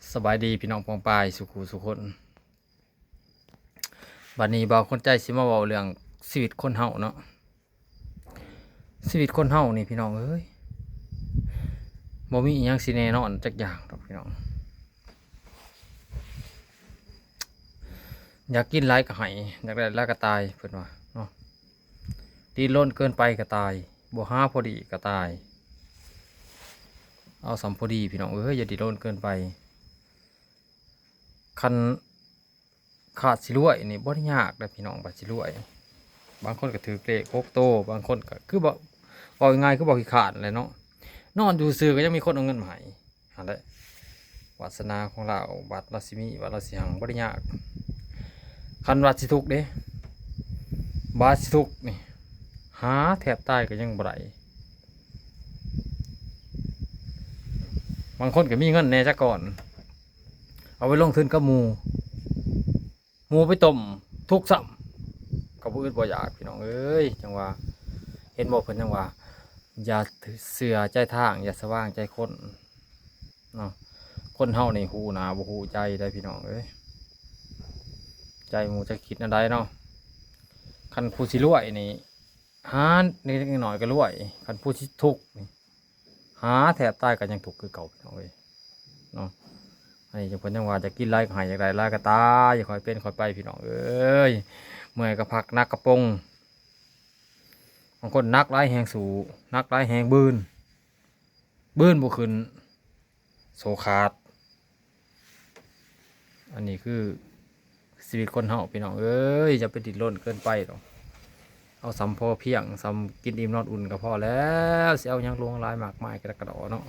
ສະບາຍດີພີ່ນ້ອງປ້ອງປາຍສູ່ຄູ່ສູ່ຄົນ. ບັດນີ້ບ່າວຄົນໃຈຊິມາເວົ້າເລື່ອງຊີວິດຄົນເຮົາເນາະ. ຊີວິດຄົນເຮົານີ້ພີ່ນ້ອງເອີຍ ບໍ່ມີອີ່ຫຍັງຊິແນ່ນອນຈັກຢ່າງດອກພີ່ນ້ອງ. ຢາກກິນຫຼາຍກໍໃຫ້ ຢາກໄດ້ຫຼາຍກໍຕາຍ ເພິ່ນວ່າເນາະ. ດີ້ນລົນເກີນໄປກໍຕາຍ ບໍ່ຫາພໍດີກໍຕາຍ. ເອົາສ່ຳພໍດີພີ່ນ້ອງເອີຍ ຢ່າດີ້ນລົນເກີນໄປ. ຄັນຄາດຊິລວຍນີ້ບໍ່ໄດ້ຍາກເດ້ພີ່ນ້ອງ ບາດຊິລວຍ. ບາງຄົນກໍຖືກເລກຫົກໂຕ ບາງຄົນກໍຄືບໍ່ ເວົ້າງ່າຍໆ ຄືບໍ່ຂີ້ຄ້ານແຫຼະເນາະ. ນອນຢູ່ຊື່ກໍຍັງມີຄົນເອົາເງິນມາໃຫ້ຫັ້ນແຫຼະ. ວາດສະໜາຂອງລາວ ບາດລາວຊິມີ ບາດລາວຊິຮັ່ງ ບໍ່ໄດ້ຍາກ. ຄັນວ່າຊິທຸກເດ້ ບາດຊິທຸກນີ້ ຫາແທບຕາຍກໍຍັງບໍ່ໄດ້. ບາງຄົນກໍມີເງິນແດ່ ຈັກກ່ອນ ເອົາໄປລົງທຶນກັບໝູ່ ໝູ່ໄປຕົ້ມ ທຸກຊ້ຳ ກໍບໍ່ອຶດບໍ່ຢາກພີ່ນ້ອງເອີຍ. ຈັ່ງວ່າ ເຫັນບໍ່ ເພິ່ນຍັງວ່າ ຢ່າເຊື່ອໃຈທາງ ຢ່າສະຫວ່າງໃຈຄົນເນາະ. ຄົນເຮົານີ້ຮູ້ໜ້າບໍ່ຮູ້ໃຈໄດ໋ພີ່ນ້ອງເອີຍ ໃຈໝູ່ຈັກຄິດແນວໃດເນາະ. ຄັນຜູ້ຊິລວຍນີ້ ຫາເລັກໆນ້ອຍໆກໍລວຍ ຄັນຜູ້ຊິທຸກນີ້ ຫາແທບຕາຍກໍຍັງທຸກຄືເກົ່າພີ່ນ້ອງເອີຍເນາະ. ອັນນີ້ເພິ່ນຍັງວ່າ ຢາກກິນຫຼາຍກໍໃຫ້ ຢາກໄດ້ຫຼາຍກໍຕາຍ ຄ່ອຍເປັນຄ່ອຍໄປພີ່ນ້ອງເອີຍ. ເມື່ອຍກໍພັກ ໜັກກໍປົງ. ບາງຄົນໜັກຫຼາຍແຮງສູ້ ໜັກຫຼາຍແຮງບືນ ບືນບໍ່ຂຶ້ນ ໂສ້ຂາດ. ອັນນີ້ຄືຊີວິດຄົນເຮົາພີ່ນ້ອງເອີຍ ຢ່າໄປດີ້ນລົນເກີນໄປດອກ. ເອົາສ່ຳພໍພຽງ ສ່ຳກິນອີ່ມນອນອຸ່ນກໍພໍແລ້ວ ຊິເອົາຫຍັງຫຼວງຫຼາຍມາກມາຍກະດະກະດໍເນາະ.